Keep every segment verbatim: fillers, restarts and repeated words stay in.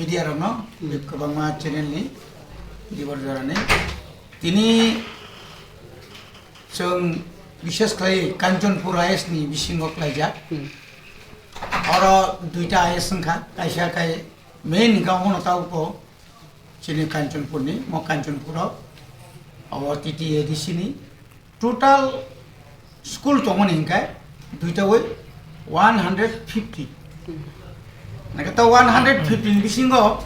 Media rokno, kwbangma channel ni, dibor jora ni. Tini chwng bishes khlai Kanchanpur I S ni bisingo khlaijak. Hmm. Oro duita I S wngkha, kaisa kai main wngkha omono tabuk o chini Kanchanpur ni, mo Kanchanpur o, abo T T A D C ni. Total school tongmani hinkhe duita oi one hundred fifty. Naikhe ta one hundred fifty ni bisingo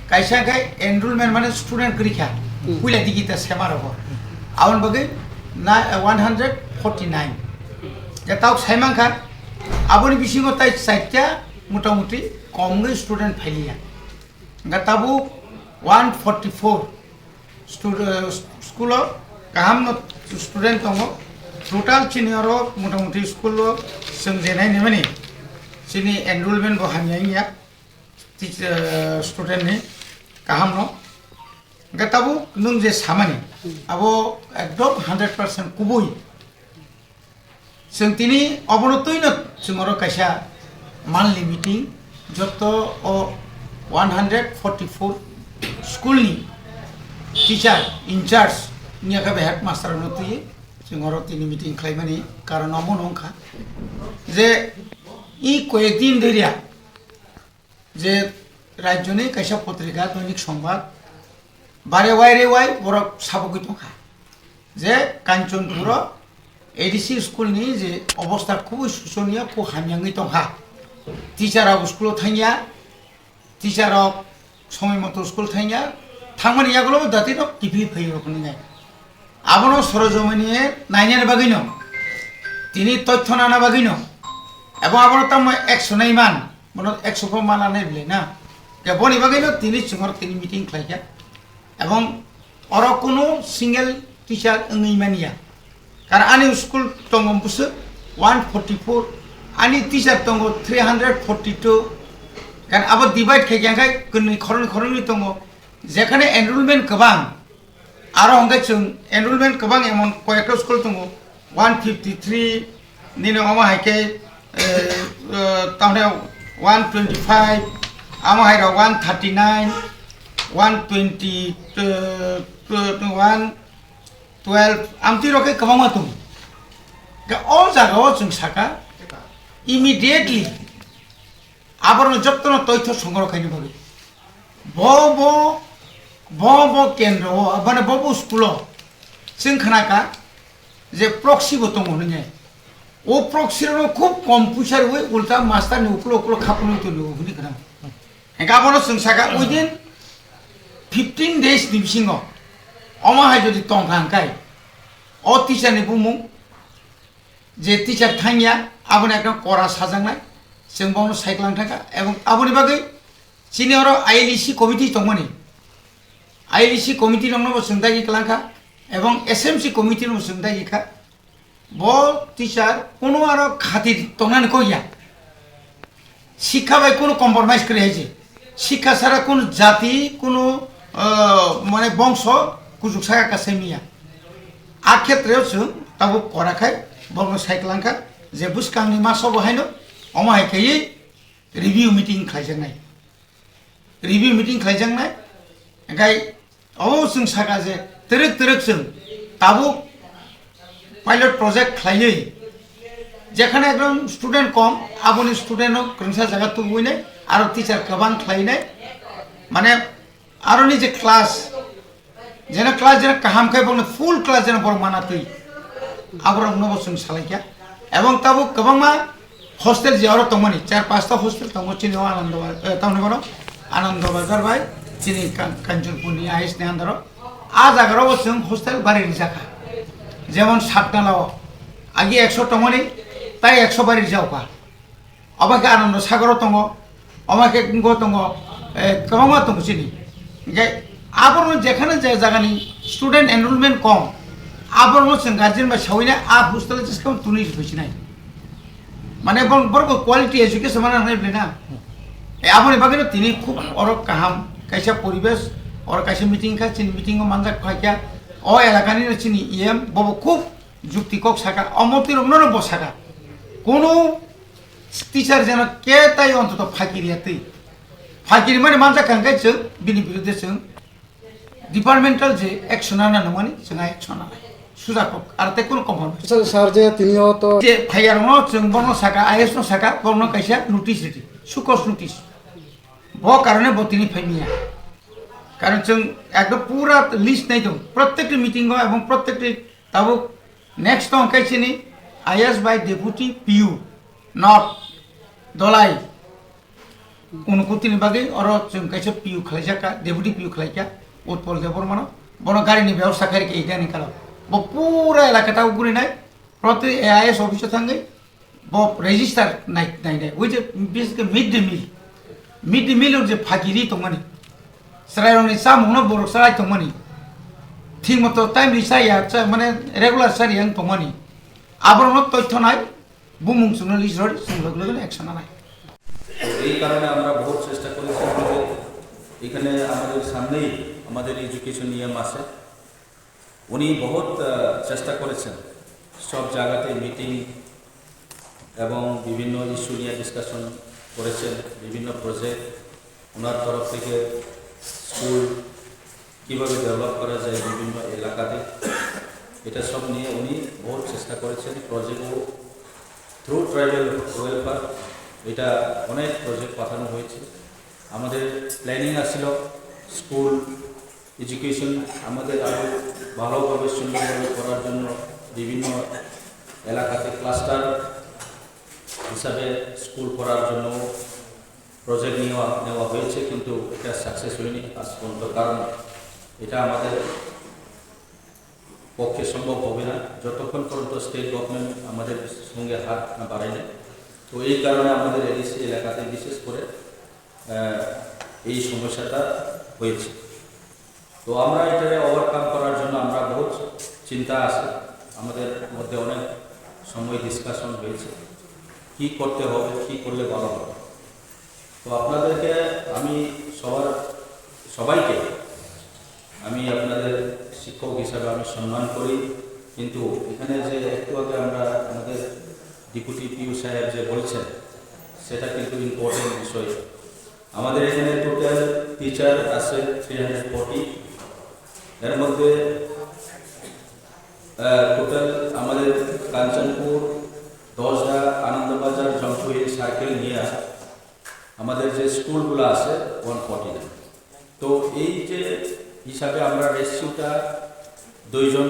kaisa khe enrollment mane student kwrwi kha, Hmm. puila digi ta sema rogo. Aboni bagwi na, one hundred forty nine. Je tok saimang kha, aboni bisingo tai chaita motamuti kom wngwi student phailiya. Hingke tabuk one forty four stud-, eh, school o kaham no student tongo. Total chini oro motamuti school o chwng je nai nimani chini enrollment bo hamya wngya, teach-, eh, student ni kaham no. Hingke tabuk nwng je samani abo ekdom hundred percent kubui. Chwng tini obono twino chwng oro kaisa monthly meeting, joto o one hundred forty four school ni teacher in charge wngya khe bai headmaster no twi chwng oro tini meeting khlaimani karon omono wngkha je i koyek din dhoriya je rajyoni kaisa potrika Dainik Sambad bare wai re wai borok sabogwi tongkha je Kanchanpuro A D C school ni je obostha khubui shosoniya, khub hamya wngwi tongkha. Teacher rok school o thangya, teacher rok somoi moto school thangya, thangmani yagulo bo dati rok kiphilwi phai rok wngnai. Abono sorojomani nainani bagwino, tini tothyo nana bagwino, abo abono tamo ekso nai man, bono ekso pho mana nai bwlai na. Ke boni bagwino tini chwngor tini meeting khlaikha. Ebong oro kunu single teacher wngwi manya. Karon ani school tongo bwswk one forty four, ani teacher tongo three hundred forty two. Karon abo divide khaikha khe kwnwi khoroknwi khoroknwi tongo. Jekhane enrollment kwbang, aro hwnkhe chwng enrollment kwbang emon koyekta school tongo, one fifty three, nini omo hai khe, eh, eh, tamni one twenty five, amo hai rok one thirty nine, one twenty, eh, one twelve, amtwi rok khe kwbangma tongo. Khe o jaga o chwng saka, immediately aborokno jotono toitho songrok khaina bagwi. Bo, bo, bo, bo kendro o, mane bo, bo school o chwng khna kha je proxy bo tongo hwnwi. O proxy rokno khub kom puisa rwui ulta master ni ukulo ukulo khapnwi tongo hwnwi khna. Hingke abono chwng saka within fifteen days ni bisingo omo hai jodi tongkha hwnkhe o teacher ni bumung je teacher thangya aboni ekdom kora sajaknai, chwng bono sai kwlang thangkha. Ebong aboni bagwi chini oro I L E C committee tongmani, I L E C committee rokno bo chwng dagi kwlangkha ebong S M C committee rokno chwng dagi kha. Bo teacher kuno aro khati tongnani kok ya. Sikha bai kuno compromise kwrwi hai se. Sikha sara kuno jati, kuno, ah, mane bongso kuchuk saka kasai miya. A khetreo chwng tabuk kora khai borokno sai kwlang kha je bwskangni maso bo haino omo hai khaiwi review meeting khlaijaknai. Review meeting khlaijaknai. Hingkhai abo chwng saka je twrwk twrwk chwng tabuk pilot project khlaiwi jekhane ekdom student kom, aboni student no kwrwngsa jaga tubui nai, aro teacher kwbang khlai nai, mane aroni je class, jeno class jeno kaham khe bono full class jeno borok mana twi, aborok no bo chwng salai kha. Ebong tabuk kwbangma hostel je oro tongmani, char pasta hostel tongo chini o Anando Ba-, eh, tamni bono Anando Bazar bai chini Kan-, Kanchanpur ni I S ni under o. A jaga rok bo chwng hostel bari rijak kha. Jemon Satnala o agi ekso tongmani, tai ekso bari rijak kha. Obo khe Anando Sagaro tongo, obo khe wngbo tongo, eh, kwbangma tongo chini. Hingkhe aborokno jekhano je jagani student enrollment kom, aborokno chwng guardian bai sawina a hostel jeskhe twnwi rwphi sinai. Mane borok, borok quality education mana nai bwlai na. Eh, aboni bagwino tini khub oro kaham kaisa poribesh, oro kaisa meeting kha, chini meeting o manjak khlaikha. O elakani no chini E M bobo khub jukti kok saka, omo twi rokno no bo saka. Kunu teacher jeno ke tai ontoto phakiriya twi. Phaikiri mani manjak kha hwnkhe chwng bini birudhe chwng departmental je action ana nangmani chwng action ana. Sujakok, ar tei kunu compromise. Sir, sir, je tiniyo to je phaiyarokno chwng bono saka, I A S no saka, bono kaisa notice ridi, show cause notice. Bo karone bo tini phaimiya. Karon chwng ekdom pura list nai tong. Protekti meeting o ebong protekti tabuk next tong kaisini I A S by deputy P U, not Dolai. Unukutini bagwi oro chwng kaisa P U khlaijak kha, deputy P U khlai kha, Utpal Debbarmano. Bono gari ni bebosta khairi khe idani kalo. Bo pura elaka ta uguri nai, proti A I S office o thangwi bo register nai, nai, nai. Ui je, bises khe mid day meal. Mid day meal je phagiri tongmani. Chwrairokni chamungno borok chwrai tongmani. Thik moto time ri cha ya, cha, mane regular chari yang tongmani. Aborokno toitho nai, bumung chwngno list rodi, chwng log logno action nanai. তো এই কারণে আমরা বহুত চেষ্টা করেছি যে এখানে আমাদের সামনেই আমাদের এডুকেশন ইএম আছে, উনি বহুত আহ, চেষ্টা করেছেন, সব জায়গাতে মিটিং এবং বিভিন্ন ইস্যু নিয়ে ডিসকাশন করেছেন, বিভিন্ন প্রজেক্ট ওনার তরফ থেকে স্কুল কীভাবে ডেভেলপ করা যায় বিভিন্ন এলাকাতে, এটা সব নিয়ে উনি বহুত চেষ্টা করেছেন। প্রজেক্টও থ্রু ট্রাইবাল ওয়েলফেয়ার এটা অনেক প্রজেক্ট পাঠানো হয়েছে। আমাদের প্ল্যানিং আছিল স্কুল এডুকেশন আমাদের আরও ভালোভাবে সুন্দরভাবে করার জন্য বিভিন্ন এলাকাতে ক্লাস্টার হিসাবে স্কুল করার জন্য প্রজেক্ট নেওয়া নেওয়া হয়েছে, কিন্তু এটা সাকসেস হয়নি আজ পর্যন্ত। কারণ এটা আমাদের পক্ষে সম্ভব হবে না যতক্ষণ পর্যন্ত স্টেট গভর্নমেন্ট আমাদের সঙ্গে হাত না বাড়ায়। তো এই কারণে আমাদের এডিসি এলাকাতে বিশেষ করে আহ, এই সমস্যাটা হয়েছে। তো আমরা এটাকে ওভারকাম করার জন্য আমরা বহুত চিন্তা আছে, আমাদের মধ্যে অনেক সময় ডিসকাশন হয়েছে কি করতে হবে, কি করলে ভালো হবে। তো আপনাদেরকে আমি সবার সবাইকে আমি আপনাদের শিক্ষক হিসাবে আমি সম্মান করি, কিন্তু এখানে যে একটু আগে আমরা আমাদের ডেপুটি পিইউ সাহেব যে বলছেন, সেটা কিন্তু ইম্পর্টেন্ট বিষয়। আমাদের এখানে টোটাল টিচার আছে থ্রি হান্ড্রেড ফর্টি, এর মধ্যে টোটাল আমাদের কাঞ্চনপুর, দশটা, আনন্দবাজার, জম্পুইল সার্কেল নিয়ে আমাদের যে স্কুলগুলো আছে ওয়ান ফর্টি নাইন। তো এই যে হিসাবে আমরা রেশিওটা দুইজন